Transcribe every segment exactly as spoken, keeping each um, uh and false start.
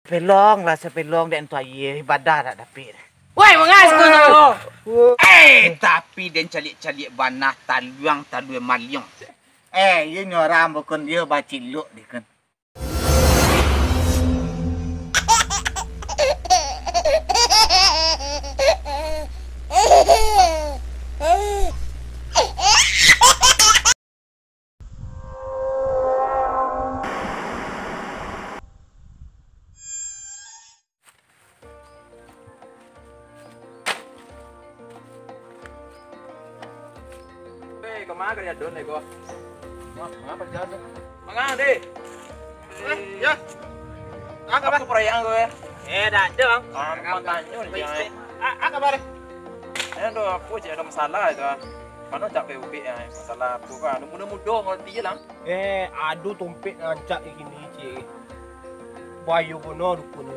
Sapelong lah, sapelong dek tu aia, ibadah dak dapek. Woi, mangas tu tu. Eh, tapi den caliak-caliak bana taluang talua maliang. Eh, iyo nyo urang bukun iyo baciluk dikun. Hei, kama kalian dun, Eko? Manga, manga, deh? Eh, ya. Ah, kabar? Apa proyek ko, ya? Eh, dak ado, Bang. Ah, kabar. Ah, ah, kabar? Eh, tu aku cek ado masalah tu. Mano cak P U B ya, masalah aku kan. Mudo-mudo ngerti je lah. Eh, ado tompek rancak di kini, cik. Bayo bana dukun ni.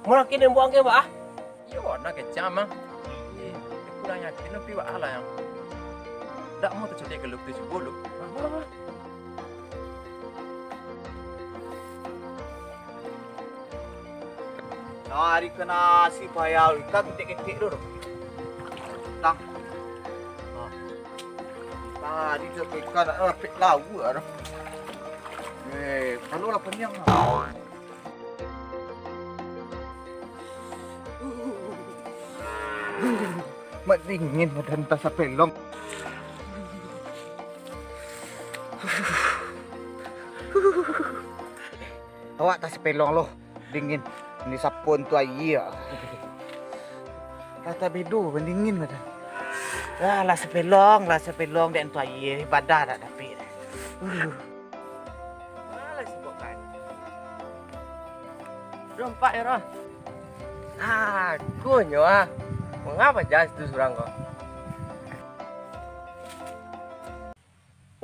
Mulakin yang buang ke, Pak, ah? Iyo, nak kecam, ah. Eh, kurang yakin, tapi Pak, ah, lah yang. Dak mau tercedek ke lukis bulu. Nah, mula, mula. Cari kena si payah, ikan ketek-ketek tu, tu. Tang. Ah. Tadi tu ikan nak rapik laut lah. Eh, kalau lah kenyang lah. Mak dingin badan tas sapelong. Awak tas sapelong lo, dingin. Ni sapon tu aia. Rasa bedo, dingin badan. Lah, lah sapelong, lah sapelong dek tu aia, ibadah dak dapek. Uh. Alah, sibuk kan. Dah empat ya, Roh. Ah, aku nyo ah. Mangapa jas tu surang ko?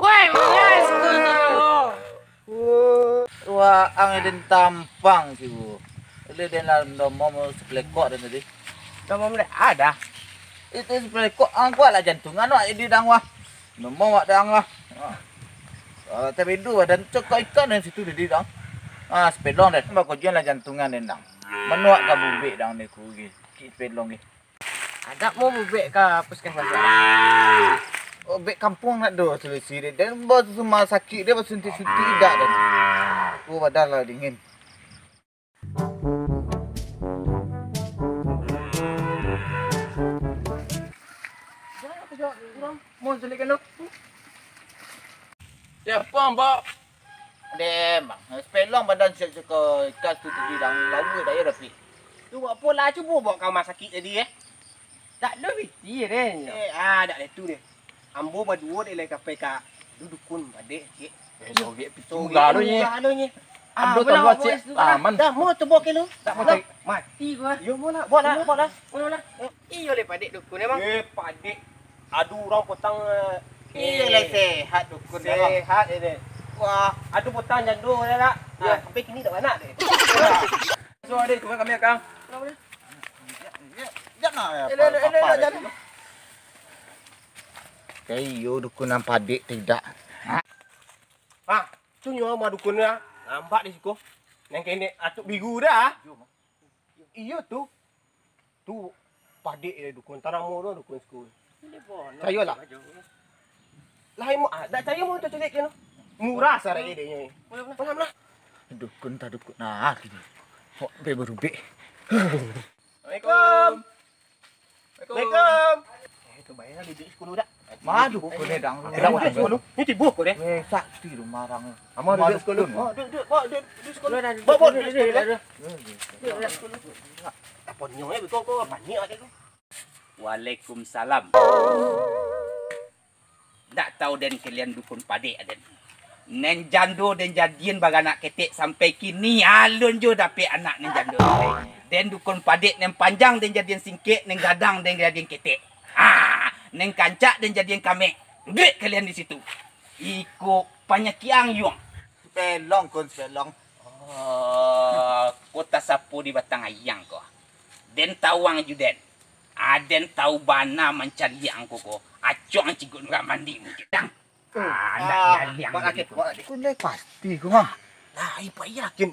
Woi, mangas tu surang ko. Wah, ang den tampang tu. Ele den lah ndomo mau sepelekok dan tadi. Ndomo mulai ada. Itu sepelekok ang kuat lah jantungan wak jadi dang wah. Namo wak dang lah. Ha. Ah, tabedu badan cokok ikan dari situ tadi dang. Ah, sepelong deh. Bakojian lah jantungan den dang. Manuak ka bubek dang ni ku gi. Ki sepelong gi. Adak mau bubek ka puskesmas. Oh, bek kampuang nak do selisih deh. Dan bos rumah sakit dia basuntik-suntik idak deh. Oh, badan lah dingin. Siapa, Mbak? Deh, Bang. Sepelong badan siap suka ikas tu tadi, dang. Lawa dah ya, Rafi. Tu buat apa lah, cubo bawa ka rumah sakit tadi, eh. Tak ada piti, deh. Eh, ah, tak ada tu, deh. Ambo baduo dek lai kapai ka dukun padek, cik. Eh, sogek piti. Sogek murah tu, nyi. Murah tu, nyi. Ah, ado boleh tambah, cik. Aman. Dah, mau cubo ke lu? Tak mau, cik. Mati gua. Yo, mau lah. Buat lah, buat lah. Buat lah. Iyo, lai padek dukun, emang. Eh, padek. Ado urang potang, eh. Iyo, lai sehat dukun, emang. Sehat, eh, deh. Wah. Ado potang jando, ya, tak? Ya. Ah, sampai kini tak banyak, deh. So, deh, cuma kami akan. Kenapa, deh? Jan lah, eh, elok, elok, elok, jan. Kayak iyo dukun nan padek tidak. Ah, tu nyo mah dukun lah. Nampak di siko. Nan kenek atuk biru dah. Iyo tu. Tu padek deh dukun. Tanamo tu dukun siko. Cayo lah. Lah, imo, ah, dak cayo mau tu celik kan. Murah sarai dia nyo. Malam lah. Dukun tak dukun. Nah, gini. Hok, be berubik. Assalamualaikum. Assalamualaikum. Eh, tu bayar duduk sepuluh dak? Madu kau ni dang. Tidak buat sepuluh. Ni tibuh kau deh. Eh, sakti tu marang. Amal duduk sepuluh. Oh, duduk, duduk, oh, duduk, duduk sepuluh. Bawa, bawa duduk sepuluh. Duduk sepuluh. Apa nyo eh, kau, kau panik aja kau. Waalaikumsalam. Ndak tau den kalian dukun padek aden. Nen jando den jadian baranak ketek sampai kini alun jo dapek anak nen jando. Den dukun padek nen panjang den jadian singkek, nen gadang den jadian ketek. Ah, nen kancak den jadian kamek. Duit kalian di situ. Iko panyakik ang yuang. Sepelong kun sepelong. Oh, kota sapo di batang ayang ko. Den tawang ju den. Aden tau bana mancaliak angko ko. Acok ang cigot urang mandi mungkin dang. Ah, ndak jadi ang buat lagi, buat lagi. Kau ni pasti kau mah. Nah, ipa yakin.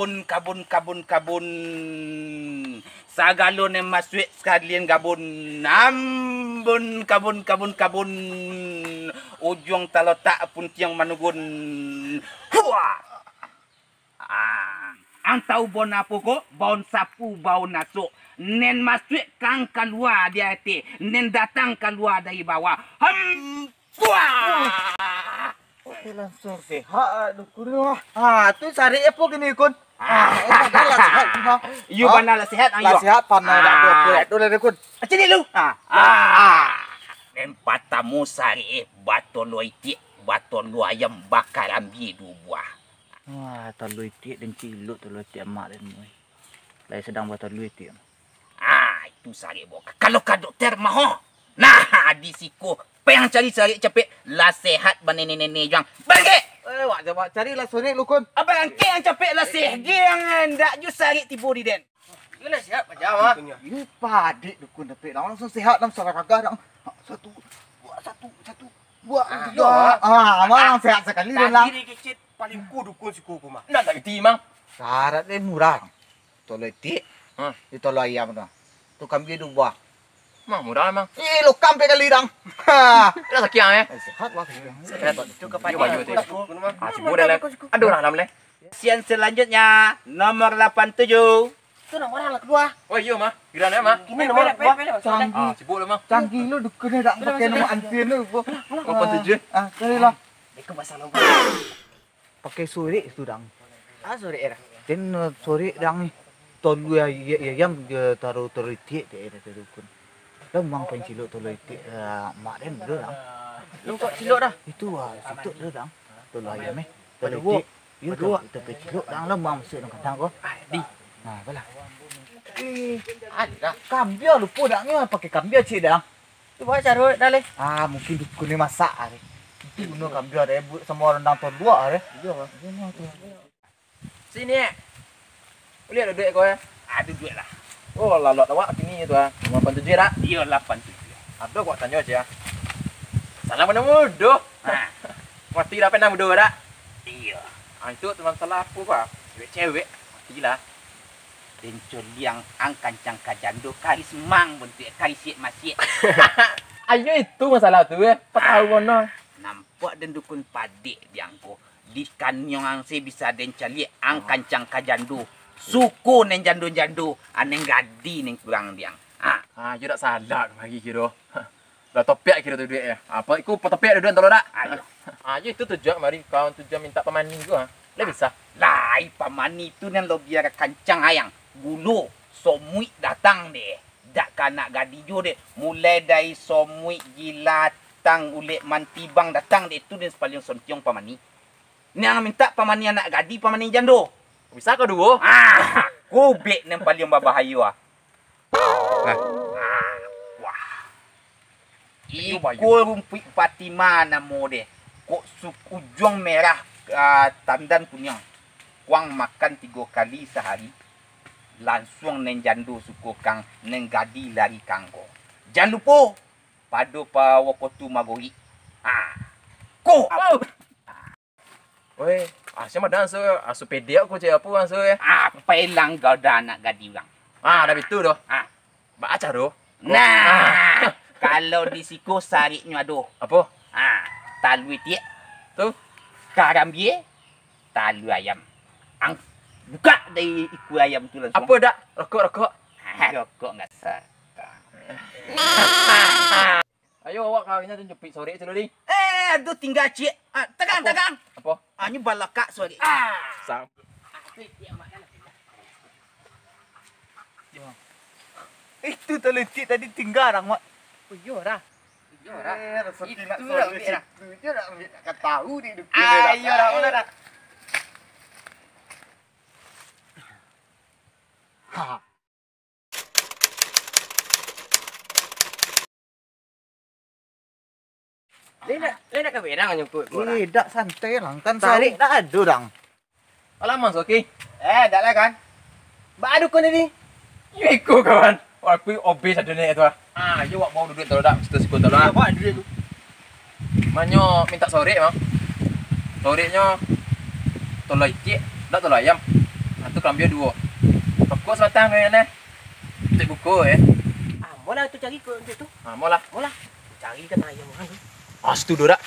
kabun, kabun, kabun, kabun. Sagalo nan masuak sakalian gabun. Ambun, kabun, kabun, kabun. Ujuang talotak puntiang manugun. Huah! Ah, ang tahu baun apo ko? Baun sapu, baun asok. Nan masuak kang kalua di ateh, nan datang kalua dari bawah. Hem, puah! Oke, langsung sehat dukun tu. Ah, tu sarik apo kini, Kun? Ah, eh, bana lah sehat tu, mah. Iyo, bana lah sehat, ah, iyo. Lah sehat, panah dak ado apo-apo dak ado lah, Kun. Macam ni lu. Ah. Ah. Nan patamo sarik, eh, batolo itiak, batolo ayam, bakarambia duo buah. Wah, talua itiak den cilok, talua itiak amak den, oi. Lai sadang batalo itiak. Ah, itu sarik bokah. Kalau ka dokter mah, ho. Nah, di siko. Pai ang cari sarik capek, lah sehat banenek-nenek juo ang. Barangkek! Eh, wak, wak cari lah sarik lu, Kun. Abang angkek ang capek lah sehat, ang ndak juo sarik tibo di den. Iko lah sehat, macam ah. Yo, padik dukun dapek dah. Langsung sehat, langsung gagah dah. Satu, dua, satu, satu, dua, tiga. Ah, malang sehat sakali dah lah. Tadi dikicit paling ku dukun siko ko mah. Ndak ngerti, Mang. Sarat dia murah. Tolo itiak. Hah? Di tolo ayam tu. Tu kambia duo buah. Mang, murah, Mang. Ih, lo kampe kali dang. Ha. Dah sakit, eh? Eh, sehat lah. Sehat. Itu kepada. Yo, baju tu. Ah, sibuk dah lah. Aduh, lah, lah, lah. Sian selanjutnya, nomor lapan tujuh. Tu nomor lah keluar. Oh, iyo, Mang. Giliran, Mang. Ini nomor keluar. Canggih. Ah, sibuk lah, Mang. Canggih lu dukun dak pakai nomor antian lu. Lapan tujuh. Ah, cari lah. Itu pasang nomor. Pakai sarik tu, dang. Ah, sarik, eh, dah. Den, eh, sarik, dang, eh. Tolu ya, ya, ya, ayam, dia taruh, taruh itiak, dia, dia, dia dukun. Lah, mang pancilok tolu itiak, eh, mak den, dulu, dang. Lu kok cilok dah? Itu, ah, situ tu, dang. Tolu ayam, eh. Tolu itiak. Iyo, tu, tu pancilok, dang, lah, mang masuk dalam kandang ko. Ah, di. Nah, apalah. Eh, ada. Kambia lupo, dang, ni pakai kambia, cik, dang. Tu buat caro dah leh. Ah, mungkin dukun ni masak ah. Itu guno kambia deh, buat samo rendang tondok ah deh. Iyo, Bang. Sini, eh. Liek duduak ko, eh. Ah, duduak lah. Oh, lalok awak kini tu ah. Lapan tujuh dak? Iyo, lapan tujuh. Ado kok tanyo aja. Salah mano mudo? Ha. Mati dah pernah mudo dak? Iyo. Ah, itu tu masalah apo, Pak? Cewek-cewek. Matilah. Den caliak ang kancang ka jando, karis mang bantuak karis siak masiak. Ayo itu masalah tu, eh. Patau kono. Nampak den dukun padek di ang ko. Di kaniang ang se bisa den caliak ang kancang ka jando. Suko neng jando-jando, aneng gadi neng kurang di ang. Ha. Ah, iyo dak salah tu lagi kiro. Lah topiak kiro tu duit ya. Apa iku topiak duit tolong dak? Ayo. Ah, iyo itu tujuan mari kawan tujuan minta pamani tu ha. Lah bisa. Lai pamani tu nan lo biar kancang ayang. Gulo, somuik datang deh. Dak ka anak gadi juo deh. Mulai dari somuik, jilatang, ulek mantibang datang deh tu den paling sontiong pamani. Nan minta pamani anak gadi, pamani jando. Bisa kaduo. Ah, kubek nan paling babahayo ah. Nah. Wah. Iko rumpuik Fatima namo deh. Kok su-, ujuang merah, ah, tandan kuniang. Kuang makan tigo kali sahari. Lansuang neng jando suko kang, neng gadi lari kanggo. Jan lupo, pado pa wakatu magorik. Ha. Ko. Oi, ah, sia madan so, ah, so pedek ko cek apo bang so eh. Ah, pelang gau dah anak gadi urang. Ah, dah bitu doh. Ah. Ba acaro. Nah, ah. Kalau di siko sariknyo ado. Apo? Ah, talua itiak. Tu? Karambia, talua ayam. Ang buka dari ikua ayam tu langsung. Apo dak? Rokok, rokok. Ah, rokok enggak sa. Ayo awak kawinnya tu jepit sorek tu dulu, Ding. Eh, aduh, tingga ciek. Ah, tagang, tagang. Apo? Ah, nyo balakak sorek. Ah. Sam. Itu talentik tadi tingga orang, Mak. Oh, iyo, dah. Iyo, dah. Eh, rezeki nak sorek situ je nak ambil, nak ketahui di dunia. Ah, iyo, dah, dah. Ha. Lai nak, lai nak ka berang nyukuik ko lah. Eh, dak, santai lang. Kan tarik dak ado dang. Alah, Mas, oke. Eh, dak lah kan. Ba ado ko tadi. Yo iko, kawan. Wah, aku obes ado naik tu ah. Ah, yo wak bawa duduak tu dak, situ siku tu lah. Bawa duduak tu. Manyo minta sorek, Mang. Soreknyo tolai icik, dak tolai ayam. Atu kalambia duo. Rokok sabatang kau ni. Cek buko eh. Ah, molah tu cari ko tu. Ah, molah. Molah. Cari kan ayam orang tu. Ah, situ dak.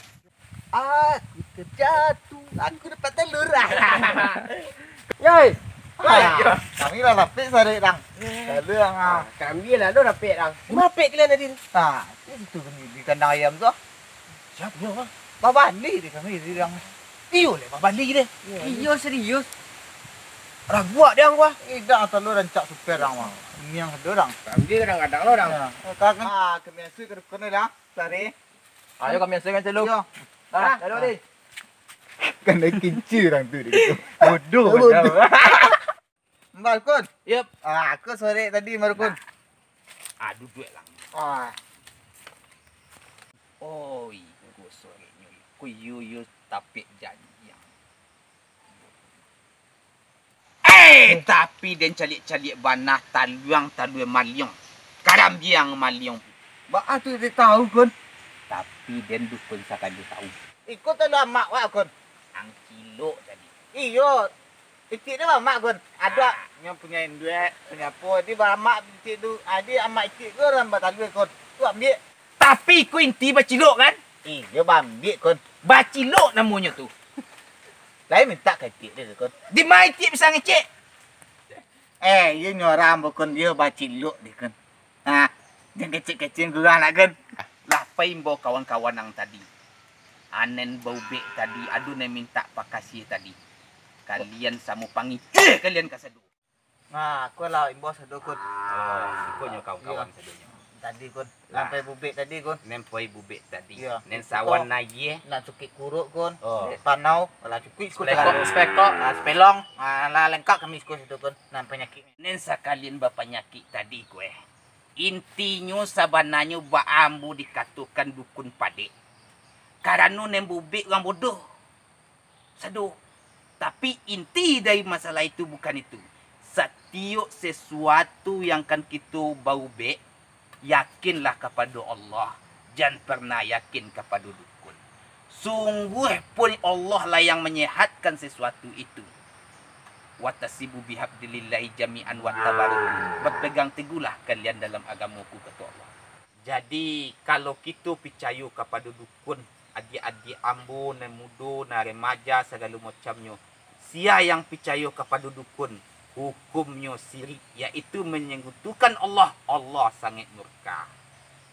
Aku terjatuh, aku dapat telur. Yoi. Ah, kami lah lapik sarik dang. Lalu yang ah, kami lah lo lapik dang. Lapik kalian tadi. Ah, itu kami di kandang ayam tu. Siapa nyo, Bang? Babali deh kami di dang. Iyo leh, babali deh. Iyo, serius. Raguak deh ang, wah. Idak, atau lo rancak super dang, wah. Ini yang sado dang. Kami kadang-kadang lo dang. Ya. Ah, kami asu ke dukun dang. Sari. Ayo kami asu kan selalu. Yo. Ah, lalu deh. Kan dah kinci orang tu dia. Bodoh. Bodoh. Mbak Rukun. Yep. Ah, aku sore tadi Mbak Rukun. Ah, duduak lah. Ah. Oi, iko sore nyo. Ku yo yo tapek janjian. Eh, tapi den caliak-caliak bana taluang talua maliong. Karambiang maliong. Baa tu den tahu, Kun? Tapi den dukun sakali tahu. Iko talua amak wak, Kun. Ang cilok tadi. Iyo. Itik tu amak, Kun. Ado nyo punyo induak, punyo apo. Di amak itik tu, adi amak itik tu dalam batalua, Kun. Tu ambiak. Tapi iko inti bacilok, kan? Iyo, baambiak, Kun. Bacilok namonyo tu. Lai mintak ka itik tu, Kun. Di ma itik bisa ngecek? Eh, iyo nyo urang, Kun, iyo bacilok deh, Kun. Ha, jan kecek-kecek urang lah, Kun. Lah pai imbau kawan-kawan ang tadi. Anen baubek tadi, ado nan mintak pakasiah tadi. Kalian samo pangicuah kalian kasado. Nah, aku lah imbau sado, Kun. Oh, iko nyo kawan-kawan sadonyo. Tadi, Kun. Lah. Nan pai bubek tadi, Kun. Nan pai bubek tadi. Iyo. Nan sawan nayeh. Nan cukik kuruk, Kun. Oh. Dek panau, lah cukik kuruk. Spekok, spekok. Ah, sepelong. Ah, lah lengkap kami siko situ, Kun. Nan panyakik. Nan sakalian bapanyakik tadi, kueh. Intinyo sabananyo baa ambo dikatokan dukun padek. Karano nan bubek urang bodoh. Sado. Tapi inti dari masalah itu bukan itu. Satiok sesuatu yang kan kito baubek, yakinlah kapado Allah, jan pernah yakin kapado dukun. Sungguh pun Allah lah yang manyehatkan sesuatu itu. Watasibu bihablillahi jami'an watabaruku. Berpegang teguhlah kalian dalam agamo-Ku, kato Allah. Jadi, kalau kito picayo kapado dukun, adiak-adiak ambo, nan mudo, nan remaja, sagalo macamnyo, sia yang picayo kapado dukun, hukumnyo sirik, yaitu manyekutukan Allah, Allah sangaik murka.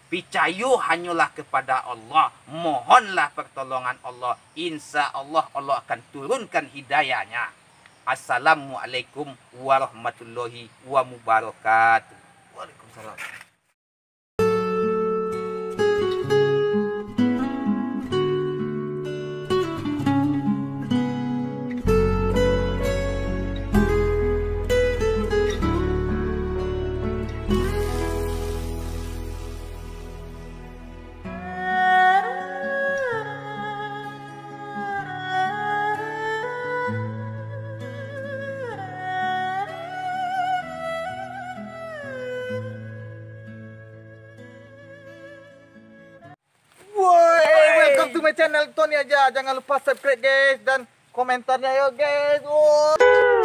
Picayo hanyolah kepada Allah, mohonlah pertolongan Allah, insya Allah, Allah akan turunkan hidayah-Nya. Assalamualaikum warahmatullahi wabarakatuh. Waalaikumsalam. Woi, welcome to my channel, Tony Aja. Jangan lupa subscribe, guys, dan komentarnya, yo, guys. Woi.